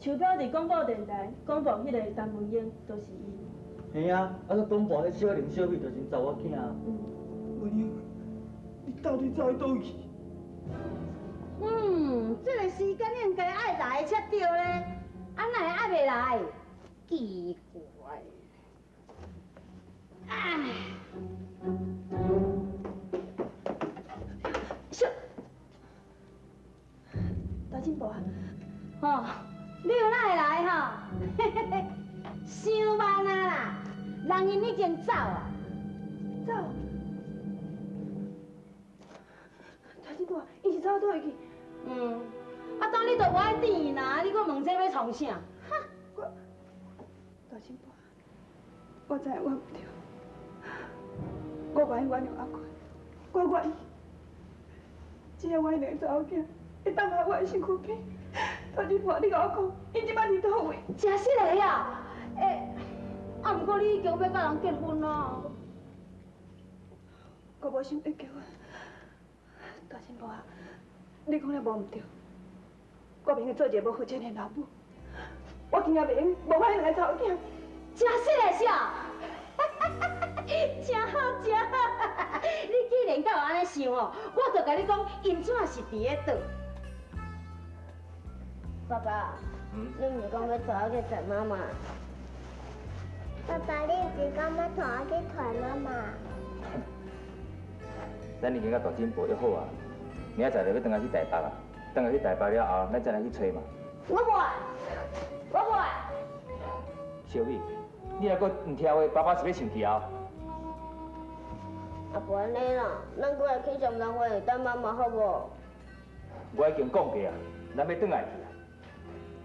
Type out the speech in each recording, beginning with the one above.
手錶佇廣播電台廣播彼个陳文英，就是伊。嘿啊，啊閣廣播彼小玲小美就是𪜶查某囝啊。文英，你到底走去佗位去？嗯，這个時間應該愛來才對咧，啊，哪會猶未來？奇怪。唉，小大進步啊！吼，你又哪會來吼？嘿嘿嘿，傷慢啊啦，人𪜶已經走啊。走。大進步啊，伊是走佗位去？嗯，啊，當你都無愛見𪜶啊，你閣問這欲創啥？哈，我大進步，我知影我毋對，我願意原諒阿坤，我願意，只要阮兩个查某囝會當來我的身軀邊。大進步，你共我講，𪜶這擺佇佗位？真實的啊！欸，啊，毋過你已經欲佮人結婚啊？我無想欲結婚。大進步啊，你講了無毋對，我袂用做一个無負責任的老母，我驚也袂用無愛兩个查某囝。真實的是啊！真好真好，你既然敢有按呢想哦，我就共你講，𪜶這是佇咧佗？爸爸，你毋是講欲帶我去揣媽媽？爸爸，你毋是講欲帶我去揣媽媽？咱已經佮大進步約好啊，明仔載就欲轉來去台北啊，轉來去台北了後，咱再來去揣嘛。我無愛，我無愛。小美，你若閣毋聽話，爸爸是欲生氣啊！啊，無按呢啦，咱過來去雙冬花等媽媽好無？我已經講過啊，咱欲轉來去啊。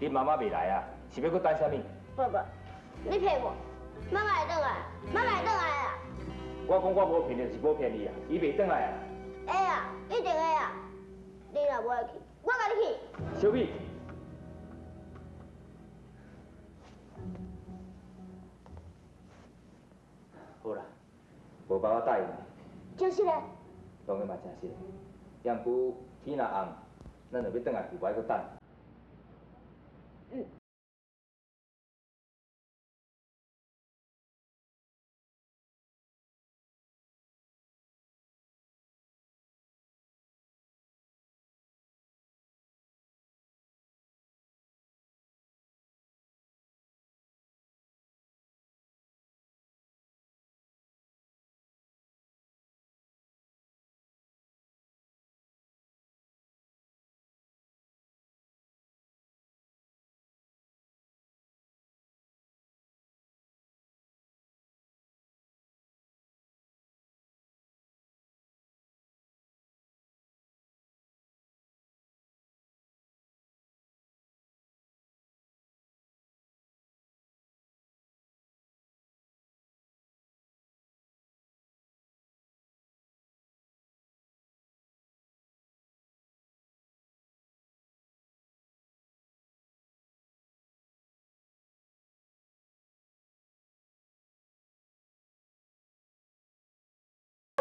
恁媽媽袂來啊，是欲閣等啥物？爸爸，你騙我！媽媽會轉來，媽媽會轉來啊！我講我無騙你，就是無騙你啊！伊袂轉來啊！會啊，一定會啊！你若無愛去，我共你去。小美，好啦，無爸爸答應你。真實的？當然嘛真實的。也毋過天若暗，咱就欲轉來去，無愛閣等。嗯。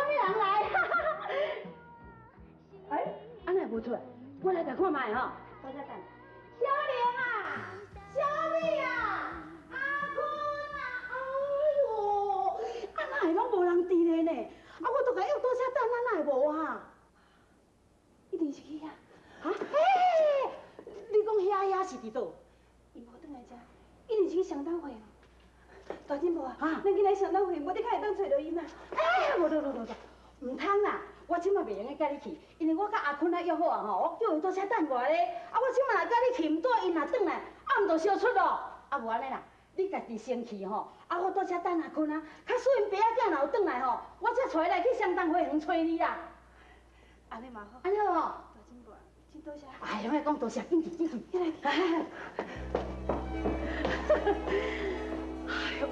人來？哎，按呢無出來，我來共看覓吼。我再等。小玲啊，小美啊，阿坤啊，哎喲，啊哪會攏無人佇咧呢？啊，我都共約倒遮等，啊哪會無啊？一定是去遐。哈？欸，你講遐遐是佇佗？伊無轉來遮，一定是去雙冬會。大進步啊，咱緊來雙冬會，無你較會當揣著𪜶啊。哎，無無無無，毋通啦！我這擺袂用得佮你去，因為我佮阿坤仔約好啊吼，我叫伊倒遮等我咧。啊，我這擺若佮你去，毋拄𪜶若轉來，啊，毋就相出咯。啊，無按呢啦，你家己先去吼，啊，我倒遮等阿坤啊。假使𪜶爸仔囝若有轉來吼，我才揣來去雙冬花園揣你啦。按呢嘛好。按呢好無？大進步啊，真多謝。哎呦，莫講多謝，緊去緊去。來。哎喲，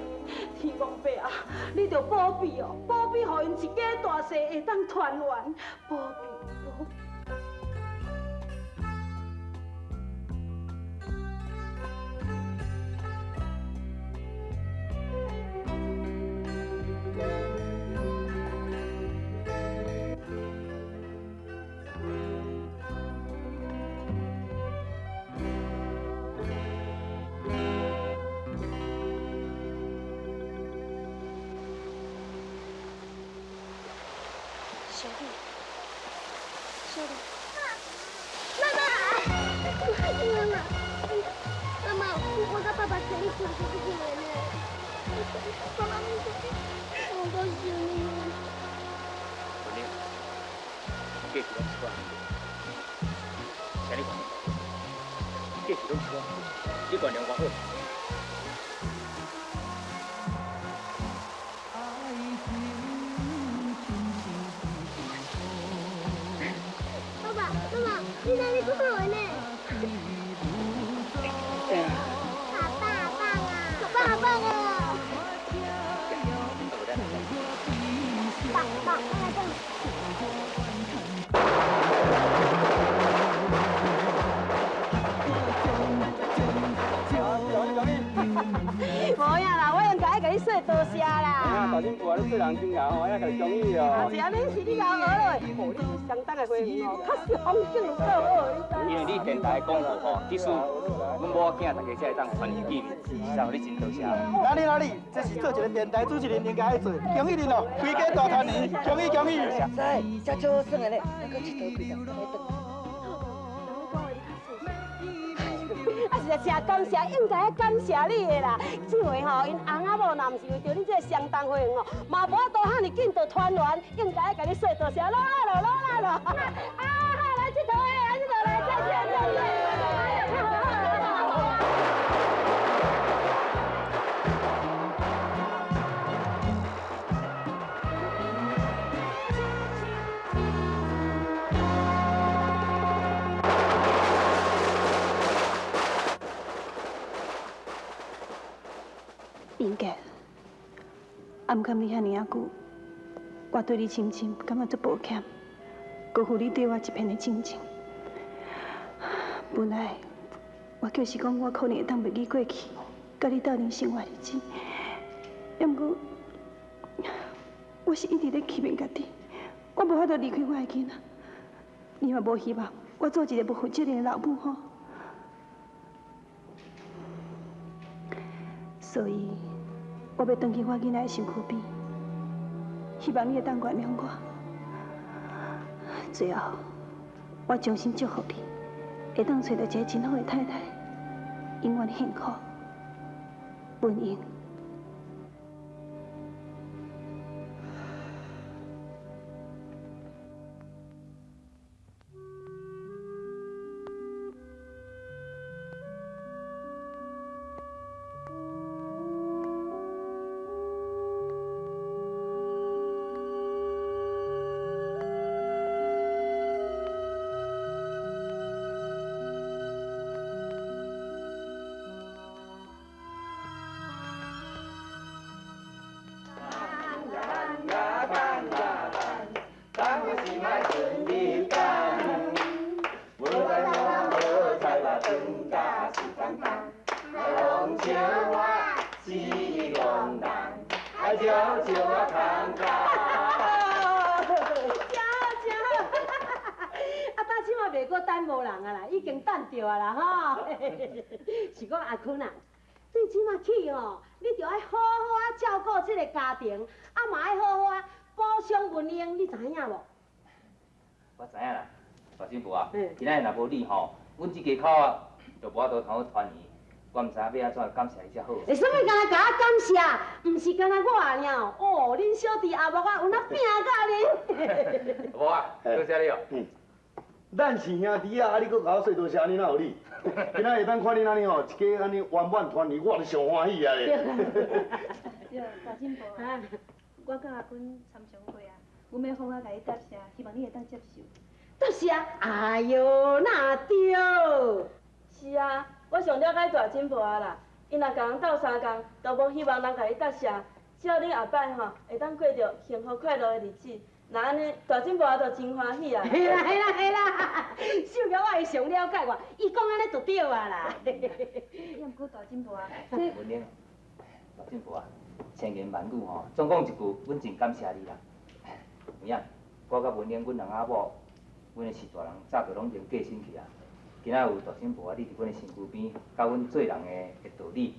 天公伯啊，你著保庇哦，保庇予𪜶一家大細會當團圓，保庇保庇。小美，小美，媽媽，媽媽，媽媽，我佮爸爸請你唱這句話呢。爸爸，我夠想你。文玲，過去攏是我毋對，請你原諒我。過去攏是我毋對，你原諒我好。爸爸，媽媽，你哪裡講話呢？好棒棒啊！好棒棒啊！爸爸，我來講。無影啦，我應該愛共你說多謝啦。大新婦啊，你做人真𠢕吼，遐共恭喜哦。是安呢，是你老學落，哦，你是相當的花園哦，確實風景有夠好，你知？因為你電台的廣告吼，這次阮某仔囝大家才會當團圓見面，實在予你真多謝。哪裡哪裡，這是做一個電台主持人應該愛做，恭喜恁哦，規家大團圓，恭喜恭喜！知，這足好耍的咧，咱閣𨑨迌幾工，再轉。啊，實在真感謝，應該愛感謝你的啦。這回吼，𪜶翁仔某若毋是為著恁這個雙重花園吼，嘛無法度遐爾緊就團圓，應該愛共你說多謝，落來咯，落來咯。啊，來𨑨迌的，來𨑨迌來，再見，再見。明杰，啊，毋甘你遐爾仔久，我對你深深感覺足抱歉，辜負你對我一片的真情。本來我就是講，我可能會當袂記過去，佮你鬥陣生活日子。也毋過，我是一直咧欺騙家己，我無法度離開我的囡仔。你嘛無希望我做一個無負責任的老母吼？所以，我欲轉去我囡仔的身軀邊，希望你會當原諒我。最後，我衷心祝福你，會當揣著一個真好的太太，永遠幸福。文英。是講阿坤啊，對這馬起吼，你著愛好好啊照顧這個家庭，啊嘛愛好好啊補償文英，你知影無？我知影啦，大新婦啊，今仔日若無你吼，阮這家口啊，就無法度通好團圓。我毋知影欲按怎感謝你才好。欸，啥物干焦共我感謝？毋是干焦我爾哦，恁小弟阿木啊，有那拼甲咧。無啊，多謝你哦。咱是兄弟啊，啊你閣共我說多謝，按呢哪有理？今仔下當看恁按呢吼，一家按呢圓滿團圓，我就上歡喜啊咧。對，大進步啊，我佮阿坤參詳過啊，阮欲好好共你答謝，希望你會當接受。答謝？哎喲，哪對？是啊，我上了解大進步啊啦，伊若共人鬥相共，都無希望人共伊答謝。只要恁後擺吼會當過著幸福快樂的日子。若按呢，大進步仔就真歡喜啊！嘿啦嘿啦嘿啦，秀嬌我會上了解我，伊講按呢就對啊啦。也毋過大進步啊，文玲，大進步啊，千言萬語吼，總講一句，阮真感謝你啦。有影，我佮文玲，阮兩翁仔某，阮的序大人早就攏已經過身去啊。今仔有大新婦啊，你佇阮的身軀邊，教阮做人的道理，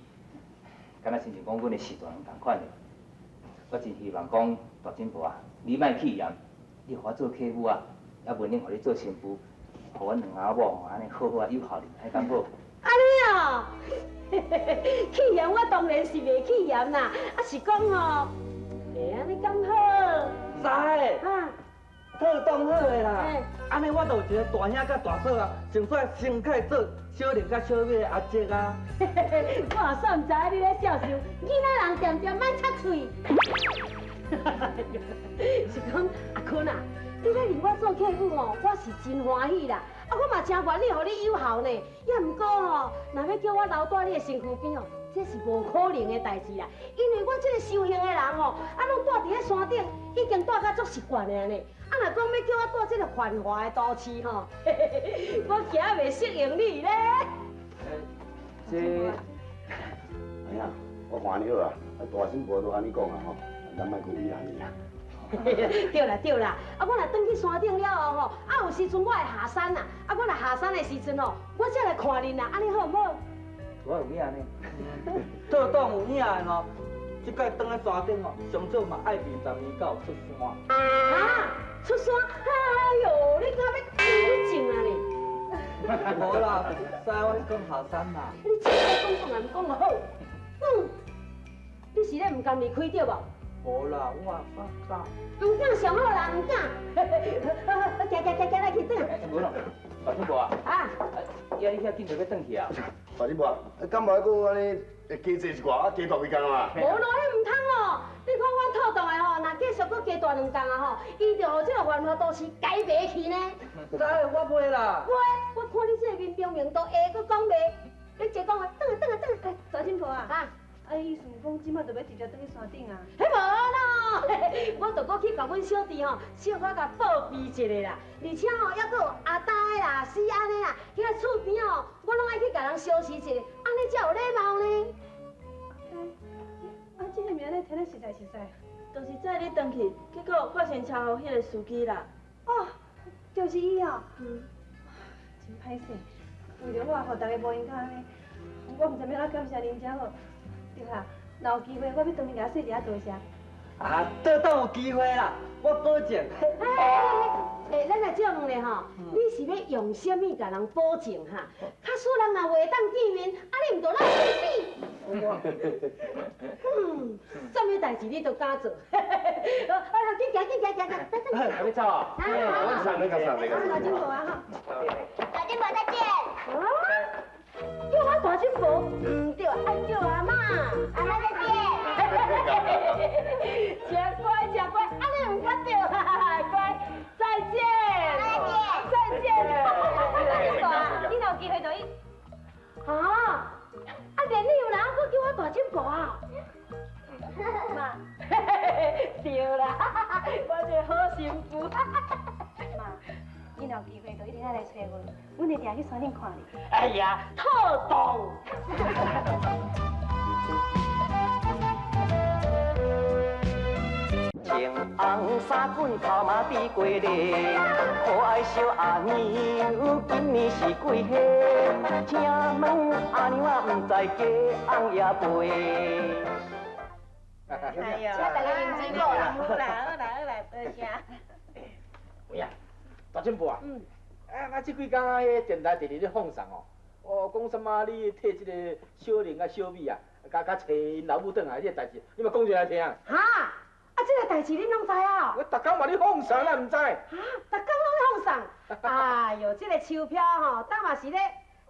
敢若親像講阮的序大人仝款的。我真希望講大新婦啊，你莫氣炎，你予我做客母啊，啊文玲予你做新妇，予阮兩翁仔某吼按呢好好啊有孝恁，按呢敢好？按呢哦，起嫌我當然是袂起嫌啦，啊是講吼，欸按呢敢好？知。啊。妥當好的啦，按呢我就有一個大兄佮大嫂啊，先煞先開做小玲佮小美的阿叔啊。我也煞毋知你咧笑啥，囡仔人恬恬莫插喙。是講阿坤啊，你咧認我做客母吼，我是真歡喜啦。啊，我嘛真願意予你有孝呢。也毋過吼，若欲叫我留蹛你的身軀邊哦，這是無可能的代誌啦。因為我這個修行的人吼，啊，攏蹛佇咧山頂，已經蹛甲足習慣的呢。啊，若講欲叫我蹛這個繁華的都市吼，我驚袂適應你咧。這，哎呀，我看按呢好啊，大新婆都按呢講啊吼，咱莫閣為難伊啊。對啦對啦，啊，我若轉去山頂了後吼，啊有時陣我會下山啦，啊，我若下山的時陣吼，我才來看恁啦，按呢好毋好？我有影呢，妥當有影的吼，這擺轉去山頂吼，上少嘛愛20年才有出山。啊，出山？哎喲，你敢欲憂鬱症啊你？無啦，師我是講下山啦。你這個講講也毋講就好，嗯，你是咧毋甘離開對無？無啦，我不敢。毋敢上好啦，毋敢。行行行行來去轉。無啦，大新婆啊。啊。呀，你遐緊就欲轉去啊？大新婆，啊，敢無還閣按呢會加坐一寡，啊，加蹛幾工啊？無咯，彼毋通哦。你看阮妥當的吼，若繼續閣加蹛兩工啊吼，伊就予這個繁華都市改袂去呢。知，我袂啦。袂，我看你這個面明明都會閣講袂，你這講話，轉來轉來轉來。大新婆啊。啊。啊，意思講這馬就欲直接轉去山頂啊？彼無啦，我著閣去共阮小弟吼，小可共報備一下啦。而且吼，猶閣有阿呆啦、思安的啦，遐厝邊吼，我攏愛去共人相識一下，按呢才有禮貌呢。阿呆，啊，這個名咧聽咧實在實在。就是載你轉去，結果發生車禍彼個司機啦。哦，就是伊哦。嗯。真歹勢，為著我，予大家無閒到按呢，我毋知欲按怎感謝恁才好。對啦，若有機會，我欲當面共伊說一下多謝。啊，妥當有機會啦，我保證。欸，咱來借問咧吼，你是欲用啥物共人保證哈？假使人若袂當見面，啊，你毋就落死？嗯，啥物代誌你都敢做？啊，緊行緊行行行，等等。欲走啊？我送你，送你。大金婆啊，哈。大金婆再見。叫我大金婆，毋對，愛叫阿嬤。阿嬤再見。真乖真乖，按呢毋較對，乖，再見。再見。再見。你若有機會就去。啊！啊，連你有人閣叫我大金婆啊？媽，對啦，我這個好媳婦。媽，你若有機會就一定愛來揣阮，阮會定去山頂看你。哎呀，妥當。穿紅衫裙，頭毛比雞咧，可愛小阿娘，今年是幾歲？請問阿娘啊，毋知雞紅也袂。哎呦，請大家飲水果啦。好啦好啦好啦，多謝。有影，大進步啊！嗯。啊啊！這幾工啊，彼電台直直咧放送哦，哦，講啥物你替這個小玲佮小美啊，共共揣𪜶老母轉來這個代誌，你嘛講一下來聽。哈！啊，這個代誌恁攏知哦？我逐工嘛咧放送，哪毋知？哈！逐工攏咧放送。哎喲，這個秋飄吼，當嘛是咧，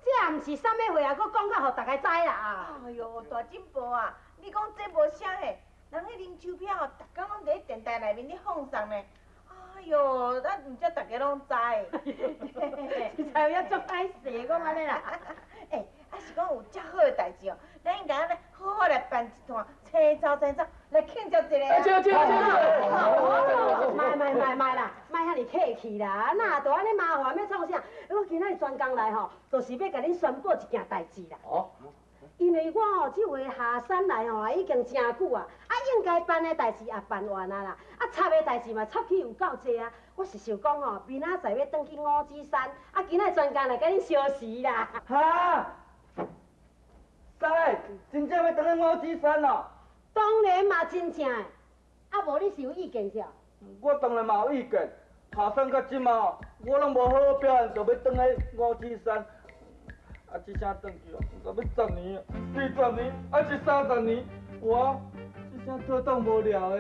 這也毋是啥物話啊，閣講甲予大家知啦啊！哎喲，大進步啊，你講這無啥嘿，人彼林秋飄吼，逐工攏佇咧電台內面咧放送呢。哎喲，咱毋才逐家攏知。實在有影足歹勢，講按呢啦。欸，啊是講有遮好的代誌哦，咱應該按呢好好來辦一攤，青草青草來慶祝一下。對對對。莫莫莫莫啦，莫遐爾客氣啦，哪著按呢麻煩欲創啥？我今仔日專工來吼，就是欲共恁宣布一件代誌啦。哦。因為我吼這回下山來吼，已經誠久啊，啊應該辦的代誌也辦完啊啦，啊插的代誌嘛插去有夠濟啊。我是想講吼，明仔載欲轉去五指山，啊今仔專工來共恁相辭啦。哈？師，真正欲轉去五指山哦？當然嘛真正的，啊無你是有意見啥？我當然嘛有意見，爬山到這馬，我攏無好好表現，就欲轉來五指山。啊，這聲轉去哦，毋知欲十年、40年，還是30年，我這聲套擋無聊的。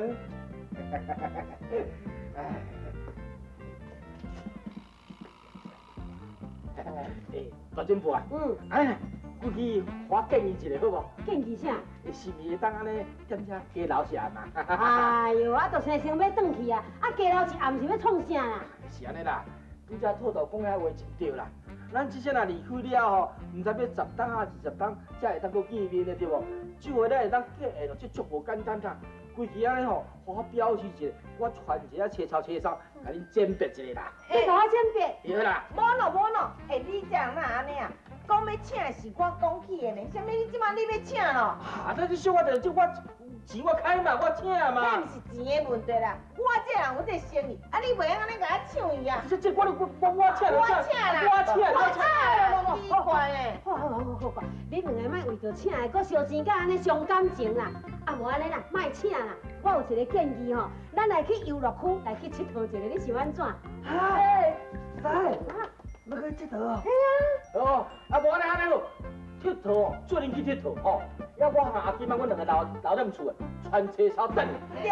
欸，大姐夫啊，哎，过去我建议一下好無？建议啥？是毋是會當按呢踮遮加留一暗啊？哎喲，啊，就生生欲轉去啊！啊，加留一暗是欲创啥啦？是按呢啦，拄才套头講遐話真對啦。咱這聲若離開了吼，毋知欲10冬啊20冬，才會當閣見面的對無？這回咱會當結下，這足無簡單啦。規氣按呢吼，予我表示一下，我傳一下車抄車梢，共恁鑑別一下啦。你共我鑑別？對啦。無咯無咯，欸，你這人哪按呢啊？講欲請的是我講起的呢，啥物你這馬你欲請咯？啊，這小可就我錢我開嘛，我請嘛。那毋是錢的問題啦，我這人有這生意，啊你袂用按呢共我搶伊啊？這我請我請啦，我請我請。奇怪嘞。好好好好好，你兩个莫為著請的，閣燒錢甲按呢傷感情啦。啊，無按呢啦，莫請啦。我有一個建議吼，咱來去遊樂區來去𨑨迌一下，你想按怎？哈，使，欲去𨑨迌哦。嘿啊。哦，啊無按呢按呢好，𨑨迌，做陣去𨑨迌吼。要我和阿金仔，阮兩個留留踮厝的，傳車梢等。對。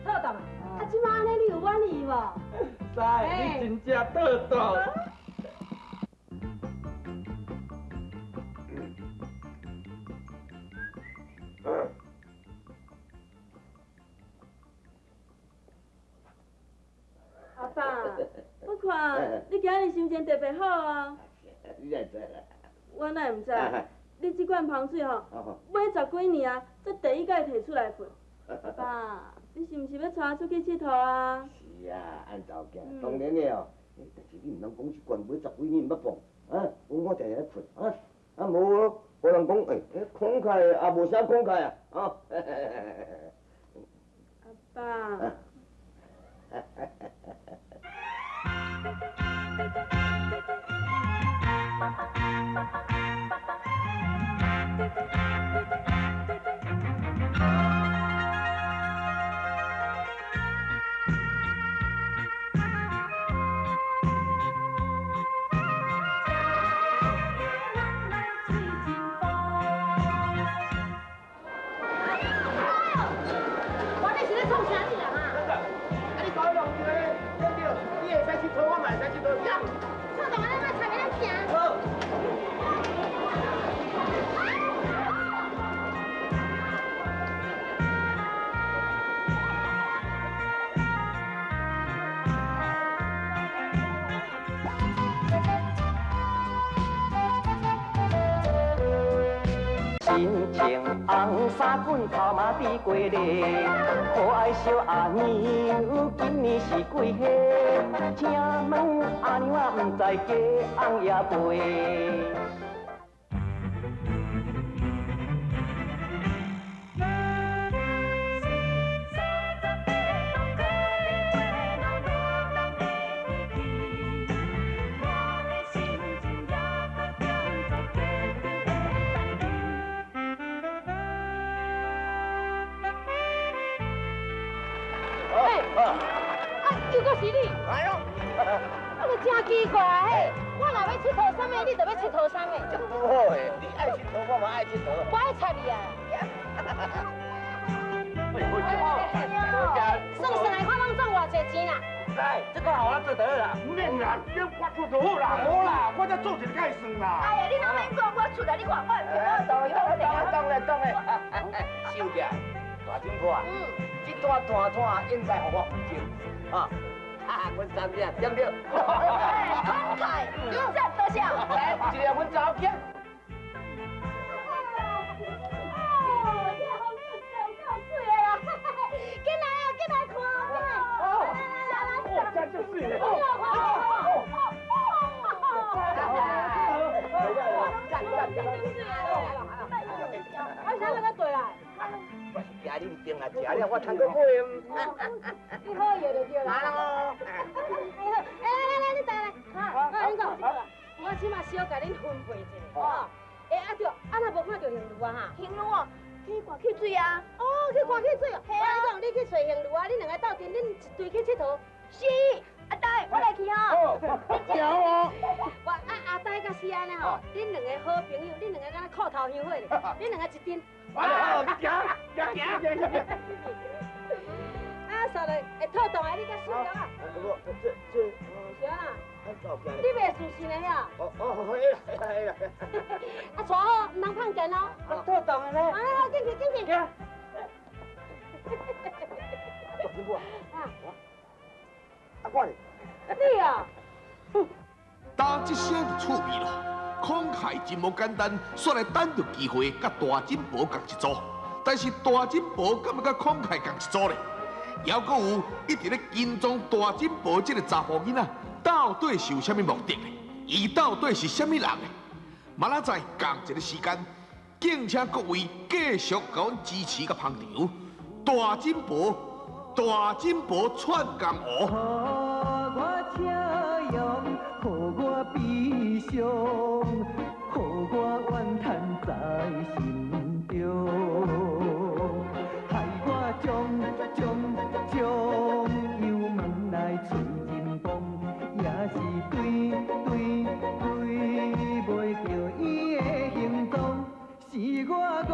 套董，啊，這馬按呢，你有滿意無？使，你真正套董。阿爸，我看你今日心情特別好啊。你哪知啦？我哪會毋知？你這罐香水吼，買10幾年啊，才第一擺提出來噴。阿爸，你是毋是欲帶我出去𨑨迌啊？是啊，按查某囝，當然的哦。但是你毋通講這罐買10幾年毋捌碰，啊，我定定咧噴，啊，啊無，無人講，欸，慷慨也無啥慷慨啊，啊。阿爸。亲像红衫棍头嘛滴过咧，可爱小阿娘，今年是几岁？请问阿娘啊，毋知嫁翁也未？又閣是你！來咯！我就真奇怪嘿，我若欲𨑨迌啥物，你就欲𨑨迌啥物。這拄好的，你愛𨑨迌，我嘛愛𨑨迌。我愛插你啊！算算來看，攏總偌濟錢啦？來，這個予我做就好啦。毋免啦，你我出就好啦。無啦，我才做一個才會算啦。哎呀，你攏免講，我出來，你看我當當當當咧，收起來，大姐夫啊，這段大摊應該予我負責啊。阮三囝對不對？慷慨，真多謝。來，一個阮查某囝。哦，這風景真夠水的啦！緊來啊，緊來看，緊來！哦，哦，真足水嘞！哦，啊，啥人来过来？我是惊恁定啊，食了我通阁买。你好药就对啦。来咯。哎好，哎来来来，你来来，哈，我跟你讲，我这马小共恁分配一下，吼。哎啊对，啊若无看著行路啊哈？行路哦，去挂汽水啊。哦，閣去看汽水哦。我跟你講，你去揣興女啊，恁兩个鬥陣，恁一隊去𨑨迌。是，阿呆，我來去吼。行哦。我啊阿呆佮思安呢吼，恁兩个好朋友，恁兩个敢若褲頭香火咧，恁兩個一陣。好，行行行行行。啊，煞來會套動啊，你較小啊。我這這。是啊。你袂自信的呀？哦哦，會啦會啦。啊，坐好，毋通放電哦。套動的咧。哎，好，進去進去。行。大金母啊。啊，我咧。你啊。打這聲就趣味咯，慷慨真無簡單，煞來等著機會，佮大珍寶仝一組。但是大珍寶敢會佮慷慨仝一組咧？猶閣有一直咧跟蹤大珍寶這个查埔囡仔，到底是有啥物目的呢？伊到底是啥物人呢？明仔載仝一个時間，敬請各位繼續共阮支持佮捧場。大珍寶，大珍寶串江湖。予我悲傷，予我怨嘆在心中，害我將將將油門來催人講，也是對對對袂著伊的行蹤，是我戇，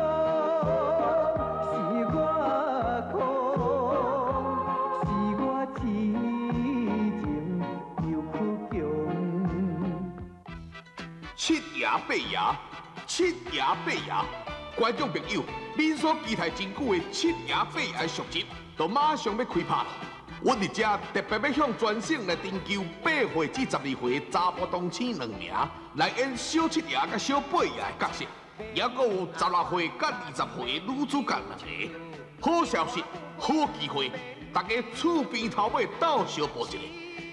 是我空，是我痴情又倔強。七爺八爺，七爺八爺，觀眾朋友，恁所期待真久的七爺八爺續集，就馬上欲開拍囉。阮佇遮特別欲向全省來徵求8歲至12歲查埔童星兩名來演小七爺佮小八爺的角色，抑閣有16歲佮20歲女主角兩个。好消息，好機會，大家厝邊頭尾鬥相報一下。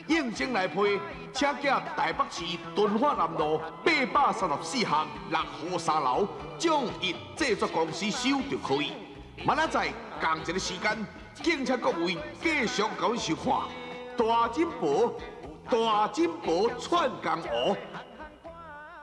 應徵來批，請寄台北市敦化南路834號6號3樓眾益製作公司收就可以。明仔載仝一个時間，敬請各位繼續共阮收看《大珍寶》，大珍寶串江湖。